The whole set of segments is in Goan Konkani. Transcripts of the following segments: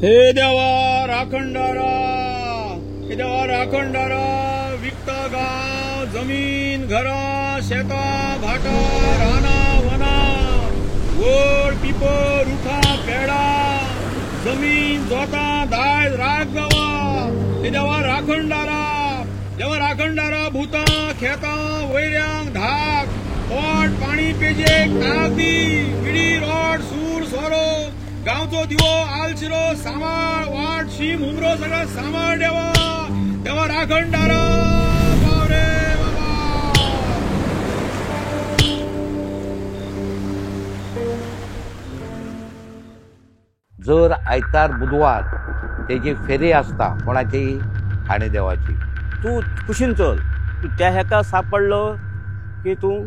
हे देवा राखणदारा, हे देवा राखणदारा, विकता गांव, जमीन, घरां, शेतां, भाटां, रानां, वनां, वड, पिपळ, रुखां, पेडां, जमीन, जोतां, दायज राख गांवा. हे देवा राखणदारा, देवा राखणदारा, भुतां, खेतां, वैऱ्यांक धाक, पोट पाणी पेजेक ताक दी, विडी, रोड, सूर, सोरो, गांवचो दिवो, आलशिरो, सांबाळ, वाट, शीम, हुमरो सगळो सांबाळ देवा. देवा राखणदारा, पाव रे बाबा. जर आयतार बुधवार तेजी फेरी आसता कोणाची खाणे देवाची, तूं कुशीन चल, तूं त्या हेका सापडलो की तूं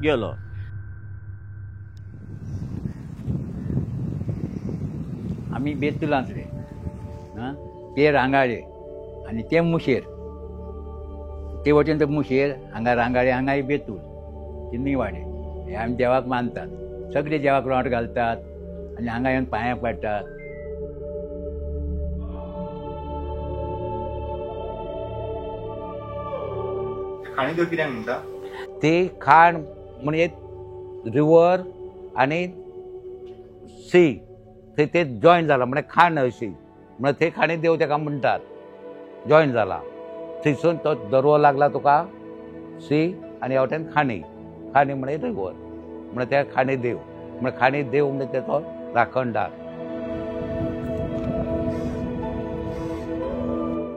गेलो. आमी बेतुलांतले, ते रांगाळे आनी ते मुशेर, ते वटेन ते मुशेर, हांगा रांगाळे, हांगा बेतूल, तिनूय वाडे हे आमी देवाक मानतात. सगळे देवाक रोंट घालतात आनी हांगा येवन पांयां पडटात. खाणी देव कित्याक म्हणटा? ते खाण म्हणजे रिवर आनी सी थंय ते जॉयन जाला म्हणजे खाण अशी, म्हणजे थंय खाणी देव तेका म्हणटात, जॉयन जाला. थंयसून तो दर्वो लागला तुका सी आनी ह्या वटेन खाणी, खाणी म्हणजे रिवर, म्हणजे त्या खाणी देव, म्हणजे खाणी देव म्हणजे तेचो राखणदार.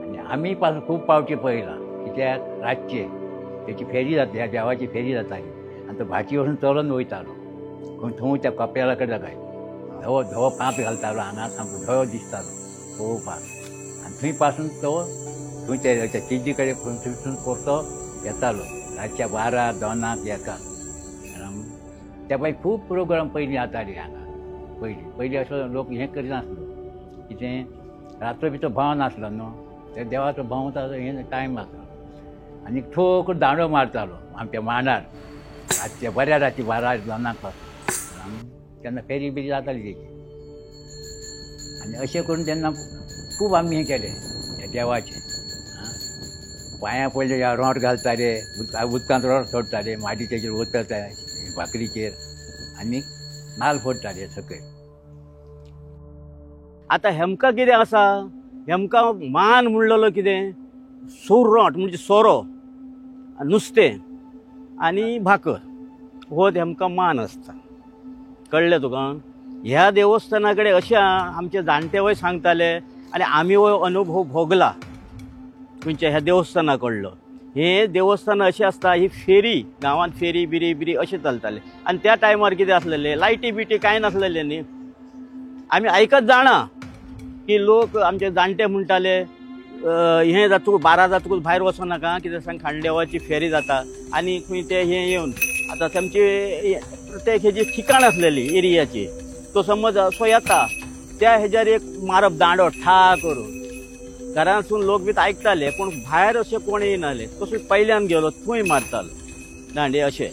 आनी आमी पासून खूब पावटी पळयलां, कित्याक रातचे तेची फेरी जाता, ह्या देवाची फेरी जाताली आनी तो भाटी वचून चलोन वयतालो खंय थंय त्या कपेला कडेन काय धवो धवो पांच घालतालो, हांगा सामको धवो दिसतालो पळोवपाक. आनी थंय पासून तो थंय त्या चिड्डी कडेन थंयसून परतो येतालो रातच्या 12, 2 एकाक. त्या मागीर खूब प्रोग्राम पयलीं जाताले हांगा. पयलीं पयलीं असो लोक हें करिनासलो, कितें रातचो बिचो भोंव नासलो न्हू, त्या देवाचो भोंवता हें टायम आसलो. आनी ठोक दांडो मारतालो आमच्या मांडार रातच्या बऱ्या राती 12, 2 पासून. तेन्ना फेरी बिरी जाताली तेची. आनी अशें करून तेन्ना खूब आमी हें केलें ह्या देवाचें. पांयां पडले रोंट घालताले, उदकांत रोंट सोडटाले, माटी तेचेर वतताले भाकरीचेर आनी नाल फोडटाले सकयल. आतां हेमकां कितें आसा, हेमकां मान म्हणलेलो कितें सूर रोंट म्हणजे सोरो, नुस्तें आनी भाकर हो हेमकां मान आसता. कळ्ळें तुका? ह्या देवस्थाना कडेन अशें आमचे जाणटे वय सांगताले आनी आमी हो अनुभव भोगला खंयच्या ह्या देवस्थाना कडलो. हे देवस्थान अशें आसता, ही फेरी गांवांत फेरी बिरी बिरी अशें चलताले. आनी त्या टायमार कितें आसलेलें, लायटी बिटी कांय नासलेलें न्ही. आमी आयकत जाणा की लोक आमचे जाणटे म्हणटाले हें जातकूच 12 जातकूच भायर वचों नाका, कितें सांग खांडेवाची फेरी जाता. आनी खंय ते हें येवन आतां तांची प्रत्येक हेजी ठिकाण आसलेली एरियाची, तो समज असो येता त्या हेज्यार एक मारप दांडो ठा करून घरांतसून लोक बी आयकताले, पूण भायर अशें कोण येयनासले. तसो पयल्यान गेलो थंय मारतालो दांडे अशें.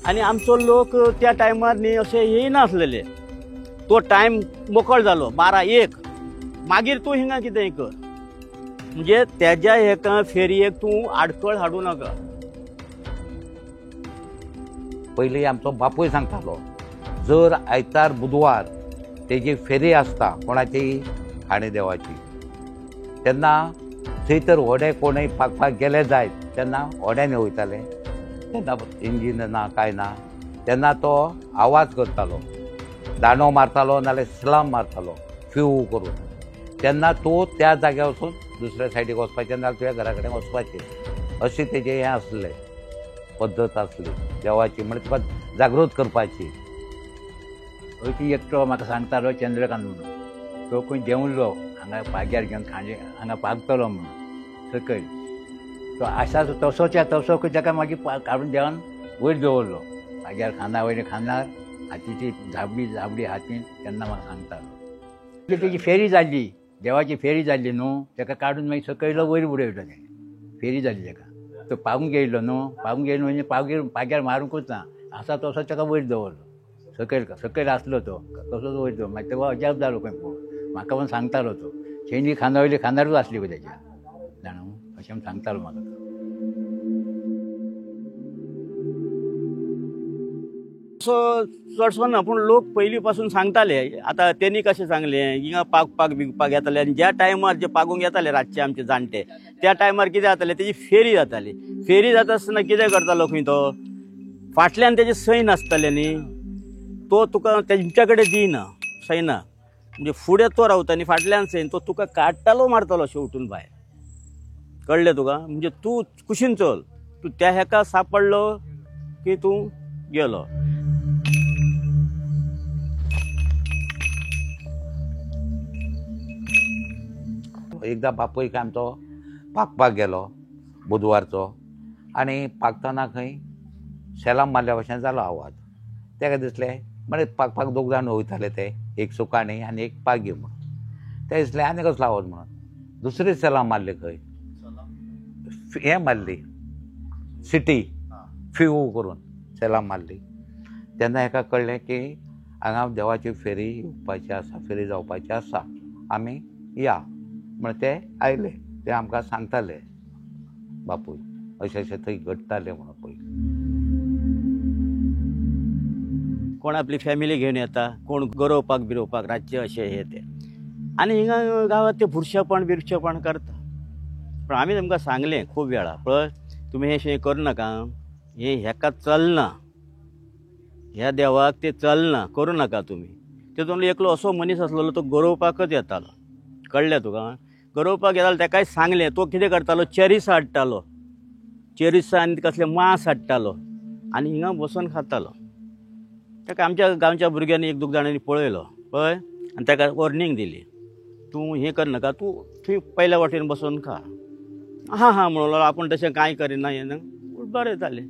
आनी आमचो लोक त्या टायमार न्ही अशें येयनासलेले. तो टायम मोकळ जालो 12, 1, मागीर तूं हिंगा कितेंय कर, म्हणजे तेज्या हेका फेरयेक तूं आडखळ हाडूं नाका. पयलीं आमचो बापूय सांगतालो, जर आयतार बुधवार तेजी फेरी आसता कोणाची खाणी देवाची, तेन्ना थंय तर व्हडें कोणूय पागपाक गेले जायत तेन्ना व्हड्यांनी वयताले, तेन्ना इंजीन ना कांय ना, तेन्ना तो आवाज करतालो, दांडो मारतालो नाल्यार सलाम मारतालो फ्यू करून. तेन्ना तूं त्या जाग्यार वचून दुसऱ्या सायडीक वचपाचें नाल्यार तुज्या घरा कडेन वचपाचें, अशें तेजें हें आसलें, पद्दत आसली देवाची, म्हणजे तुका जागृत करपाची. हय एकटो म्हाका सांगतालो चंद्रकांत म्हणून, तो खंय देंवलो हांगा पाग्यार घेवन खांडे हांगा पागतलो म्हणून सकयल, तो आसा तसोच्या तसो खंय ताका मागीर काडून देवान वयर दवरलो पाग्यार, खांदा वयले खांदार हातीची झाबडी झाबडी हातीन. तेन्ना म्हाका सांगतालो तेजी फेरी जाल्ली, देवाची फेरी जाल्ली न्हू, ताका काडून मागीर सकयलो वयर उडयलो तेणें, फेरी जाली ताका. तो पागूंक येयलो न्हू, पागूंक येयलो म्हणजे पागीर पाग्यार मारूंकूच ना, आसा तसो ताका वयर दवरलो सकयल, सकयल आसलो तो तसोच वयर दवरलो. मागीर तेका अजाप जालो खंय पळोवन, म्हाका पण सांगतालो तो शेंडी खांदा वयली खांदारूच आसली पळय तेज्या जाणा अशें म्हूण सांगतालो म्हाका तो. असो चडसो ना, पूण लोक पयलीं पासून सांगताले. आतां तेणी कशें सांगलें, हिंगा पागपाक बिगपाक येताले आनी ज्या टायमार जे पागूंक येताले रातचे आमचे जाणटे, त्या टायमार कितें जातालें, तेजी फेरी जाताली. फेरी जाता आसतना कितें करतालो खंय तो फाटल्यान तेजे सैन आसताले न्ही, तो तुका तेंच्या कडेन दिना सैना, म्हणजे फुडें तो रावता न्ही फाटल्यान सैन, तो तुका काडटालो मारतालो शेवटून भायर. कळ्ळें तुका? म्हणजे तूं कुशीन चल, तूं त्या हेका सापडलो की तूं गेलो. एकदां बापूय काय आमचो पागपाक गेलो बुधवारचो, आनी पागतना खंय शेलां मारल्या भशेन जालो आवाज. तेका दिसलें म्हणजे पागपाक दोग जाण वयताले ते, एक सुकाणी आनी एक पागी म्हणून. ते दिसलें आनी कसलो आवाज म्हणून दुसरी सेलां मारली खंय हें मारली सिटी फिवू करून सेलां मारली. तेन्ना हेका कळ्ळें की हांगा देवाची फेरी येवपाची आसा, फेरी जावपाची आसा, आमी या म्हण ते आयले. ते आमकां सांगताले बापूय अशें अशें थंय घडटालें म्हणून. पयलीं कोण आपली फॅमिली घेवन येता, कोण गरोवपाक बिरोवपाक रातचे अशें हे ते, आनी हिंगा गांवांत ते बुरशेपण बिरशेपण करता. पूण आमी तांकां सांगलें खूब वेळा, पळय तुमी हें अशें करूं नाका, हें हेका चलना, ह्या देवाक तें चलना, करूं नाका तुमी. तितून एकलो असो मनीस आसलेलो तो गरोवपाकच येतालो. कळ्ळें तुका? गरोवपाक येतालो, तेकाय सांगलें. तो कितें करतालो, चेरीस हाडटालो, चेरीस आनी कसलें मांस हाडटालो आनी हिंगा बसून खातालो. ताका आमच्या गांवच्या भुरग्यांनी एक दोग जाणांनी पळयलो पळय, आनी ताका वॉर्निंग दिली, तूं हें करनाका, तूं थंय पयल्या वाटेन बसून खा. हां हां म्हणलो, आपूण तशें कांय करिना हें ना. बरें जालें.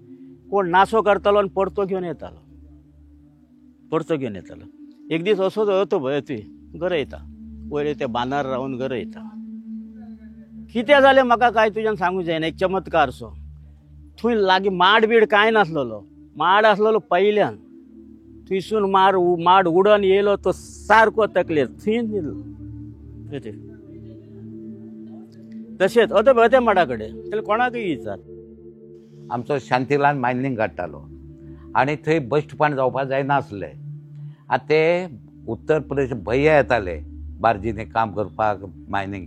कोण नासो करतालो आनी परतो घेवन येतालो, परतो घेवन येतालो. एक दीस असोच येतो भंय थंय गरयता, वयर ते बांदार रावन गरयता. कितें जालें म्हाका कांय तुज्यान सांगूं जायना, एक चमत्कार सो. थंय लागीं माड बीड कांय नासलेलो, माड आसलेलो पयल्यान, थंयसून माड उडोन येयलो तो सारको तकलेर थंय न्हिदलो. तशेंच अते भंय त्या माडा कडेन ताका कोणाकूय विचार. आमचो शांतीलाल मायनींग काडटालो आनी थंय बश्टपण जावपाक जायनासलें. आतां ते उत्तर प्रदेश भैया येताले बार्जींनी काम करपाक मायनींग,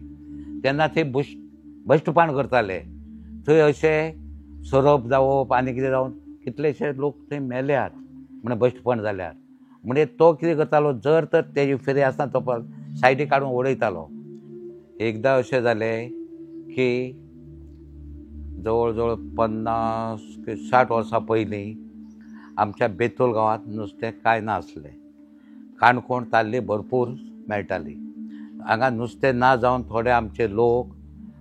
तेन्ना थंय भश्टपण करताले. थंय अशें सोरोप जावप आनी कितें जावन कितलेशे लोक थंय मेल्यात म्हण भश्टपण जाल्यार. म्हणजे तो कितें करतालो, जर तर तेजी फेरी आसना तो सायडीक काडून उडयतालो. एकदां अशें जालें की जवळ जवळ 50 ते 60 वर्सां पयलीं आमच्या बेतोल गांवांत नुस्तें कांय नासलें. काणकोण ताल्ली भरपूर मेळटाली. हांगा नुस्तें ना जावन थोडे आमचे लोक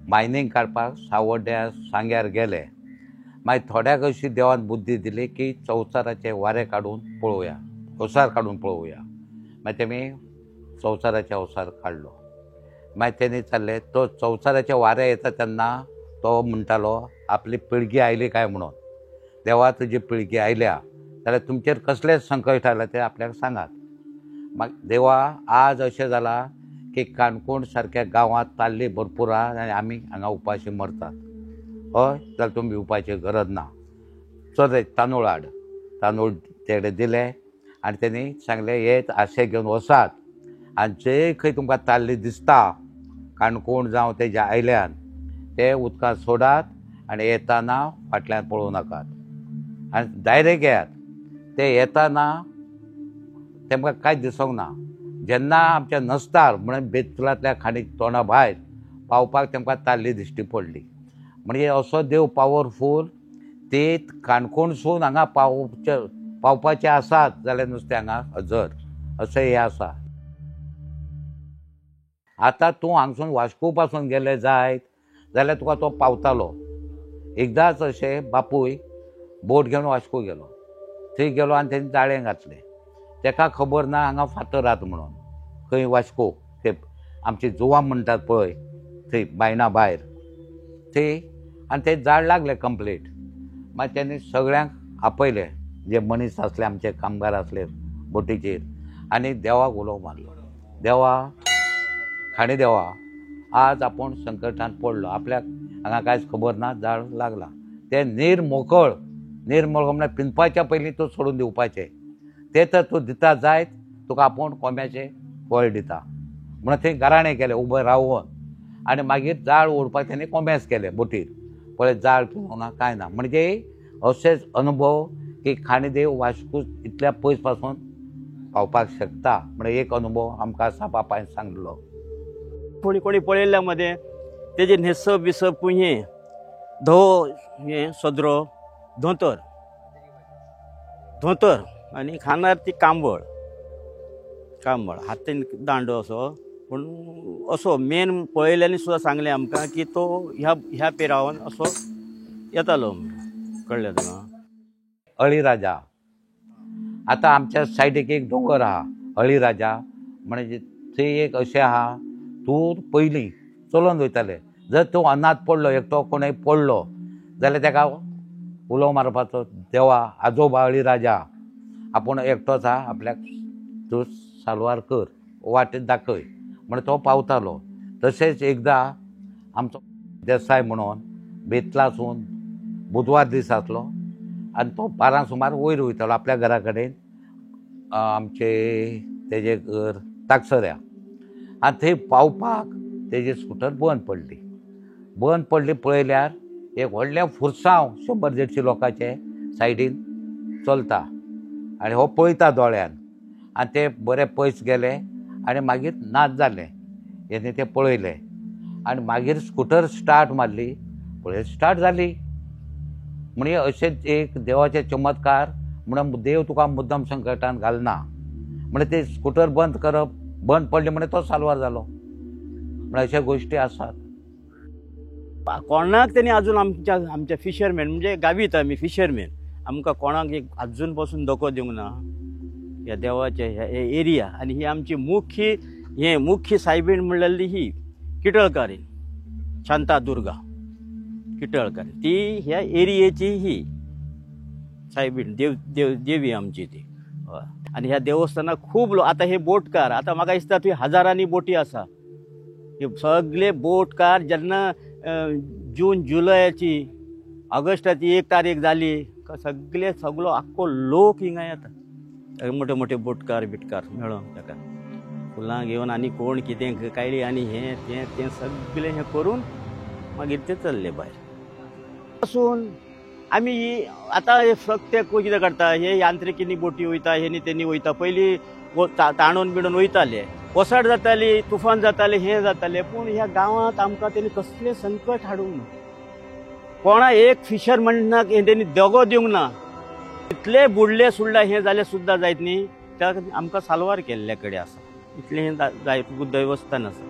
मायनींग काडपाक सावड्ड्या सांग्यार गेले. मागीर थोड्याक अशी देवान बुद्दी दिली की चौसाराचे वारें काडून पळोवया, अवसार काडून पळोवया. मागीर तेमी चौसाराचे अवसार काडलो. मागीर तेणी चालले तो चौसाराचे वारें येता तेन्ना तो म्हणटालो आपली पिळगी आयली काय म्हणून, देवा तुजी पिळगी आयल्या जाल्यार तुमचेर कसलेंच संकश्ट आयलां तें आपल्याक सांगात. मागीर देवा आज अशें जालां की काणकोण सारक्या गांवांत ताल्ली भरपूर आहा आनी आमी हांगा उपाशी मरतात. हय जाल्यार तुमी भिवपाची गरज ना, चल रे तांदूळ हाड. तांदूळ तेणे दिले आनी तेणी सांगलें हे आशे घेवन वचात आनी जे खंय तुमकां ताल्ली दिसता काणकोण जावं तेज्या आयल्यान ते उदकांत सोडात आनी येताना फाटल्यान पळोवं नाकात आनी डायरेक्ट येयात. ते येताना तेमकां कांयच दिसूंक ना. जेन्ना आमच्या नसतार म्हणून बेतुलांतल्या खाणीक तोंडा भायर पावपाक तेमकां ताल्ली दिश्टी पडली. म्हणजे असो देव पावरफूल, ते काणकोणसून हांगा पावपाचे आसात जाल्यार नुस्तें हांगा हजर अशें हें आसा. आतां तूं हांगसून वास्को पासून गेले जायत जाल्यार तुका तो पावतालो. एकदांच अशें बापूय बोट घेवन वास्को गेलो, थंय गेलो आनी तेणी जाळें घातलें. तेका खबर ना हांगा फातर आहात म्हणून, खंय वास्को ते आमची जुवा म्हणटात पळय थंय बायणा भायर थंय, आनी ते जाळ लागलें कंप्लीट. मागीर तेणी सगळ्यांक आपयले जे मनीस आसले आमचे कामगार आसले बोटीचेर, आनी देवाक उलो मारलो, देवा खाणे देवा आज आपूण संकटान पडलो, आपल्याक हांगा कांयच खबर ना, जाळ लागला. ते निर्मोकळ निर्मोकळ म्हळ्यार पिंदपाच्या पयलीं तूं सोडून दिवपाचें, ते तर तूं दिता जायत तुका आपूण कोंब्याचें फळ दिता म्हणून थंय गाराणें केलें उबें रावन. आनी मागीर जाळ ओडपाक तेणी कोंब्यास केलें बोटीर, पळय जाळ पिवंक ना कांय ना. म्हणजे अशेच अनुभव की खाणीदेव वास्को इतल्या पयस पासून पावपाक शकता म्हणजे एक अनुभव आमकां आसा, बापायन सांगलो. कोणी कोणी पळयल्ल्या मदें तेजें न्हेसप बिसप हें धवो हें सदरो धोतर धोतर आनी खांदार ती कांबळ कांबळ हातीन दांडो असो. पूण असो मेन पळयल्यांनी सुद्दां सांगलें आमकां की तो ह्या ह्या पेरावन असो येतालो, कळ्ळें तुका. अळीराजा आतां आमच्या सायडीक एक दोंगर आहा अळीराजा, म्हणजे थंय एक अशें आहा तूं पयलीं चलोन वयताले, जर तूं अनाथ पडलो एकटो कोणय पडलो जाल्यार तेका उलो मारपाचो देवा आजोबा अळीराजा आपूण एकटोच आहा आपल्याक तूं साल्वार कर वाट दाखय म्हण तो पावतालो. तशेंच एकदां आमचो देसाय म्हणून बेतलासून बुधवार दीस आसलो आनी तो 12 सुमार वयर वयतालो आपल्या घरा कडेन, आमचे तेजे घर ताकसऱ्या, आनी थंय पावपाक तेजी स्कुटर बंद पडली. बंद पडली पळयल्यार एक व्हडलें फुरसांव 100-150 लोकांचे सायडीन चलता आनी हो पळयता दोळ्यान आनी ते बरे पयस गेले आनी मागीर नाच जालें. हेणे ते पळयलें आनी मागीर स्कुटर स्टार्ट मारली, पळय स्टार्ट जाली. म्हणजे अशेंच एक देवाचे चमत्कार म्हणून देव तुका मुद्दम संकटान घालना. म्हणजे ते स्कुटर बंद करप, बंद पडले म्हणजे तो साल्वार जालो. म्हणजे अश्या गोश्टी आसात. कोणाक तेणी अजून आमच्या आमच्या फिशरमॅन म्हणजे गावीत आमी फिशरमॅन, आमकां कोणाक एक अजून पासून धोको दिवंक ना ह्या देवाच्या ह्या एरिया. आनी ही आमची मुख्य हें मुख्य सायबीण म्हणलेली ही किटळकारीन शांतादुर्गा किटळकार, ती ह्या एरियेची ही सायबीण देव देव देवी आमची ती. आनी ह्या देवस्थानाक खूब लोक आतां हे बोटकार, आतां म्हाका दिसता थंय हजारांनी बोटी आसा. हे सगळे बोटकार जेन्ना जून जुलयाची ऑगस्टाची 1 तारीख जाली सगळे सगळो आख्खो लोक हिंगा येता, मोठे मोठे बोटकार बिटकार मेळोन ताका फुलां घेवन आनी कोण कितें कायली आनी हें तें तें सगळें हें करून मागीर ते चल्ले भायर. पासून आमी आतां फक्त कितें करता हे यांत्रिकींनी बोटी वयता, हेनी तेनी वयता. पयलीं ताणून बिणून वयताले, वसाड जाताली, तुफान जाताले, हें जातालें. पूण ह्या गांवांत आमकां तेणी कसलें संकट हाडूंक ना, कोणा एक फिशरमॅनाक तेणी दगो दिवंक ना. इतले बुडले सुडले हें जालें सुद्दां जायत न्ही, त्या आमकां साल्वार केल्ल्या कडेन आसा. इतलें हें जाय देवस्थान आसा.